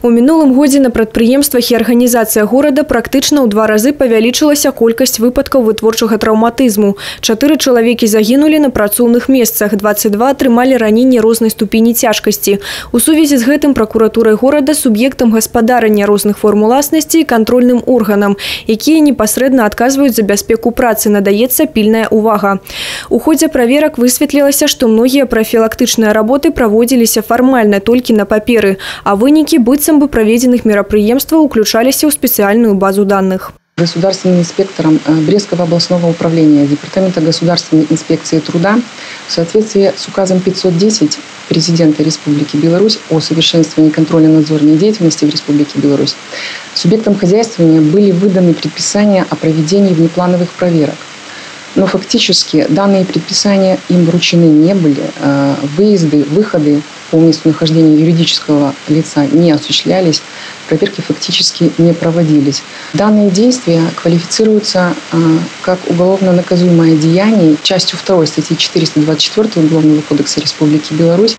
У мінулым годзе на прадпрыемствах і арганізацыях горада практычна ў 2 разы павялічылася колькасць выпадкаў вытворчага траўматызму. 4 чалавекі загінулі на працоўных месцах, 22 атрымалі раненні рознай ступені цяжкасці. У сувязі з гэтым пракуратурай горада, суб'ектам гаспадарання розных форм уласнасці і кантрольным органам, якія непасрэдна адказваюць за бяспеку працы, надаецца пільная увага. У ходзе праверак высветлілася, што многія прафілактычныя работы праводзіліся фармальна, толькі на паперы, а вынікі быццам бы проведенных мерапрыемстваў уключаліся ў спецыяльную базу данных. Государственным инспектором Брестского областного управления Департамента государственной инспекции труда в соответствии с указом 510 президента Республики Беларусь о совершенствовании контрольно-надзорной деятельности в Республике Беларусь субъектам хозяйствования были выданы предписания о проведении внеплановых проверок. Но фактически данные предписания им вручены не были. Выезды, выходы по месту нахождения юридического лица не осуществлялись, проверки фактически не проводились. Данные действия квалифицируются как уголовно наказуемое деяние частью 2 статьи 424 Уголовного кодекса Республики Беларусь.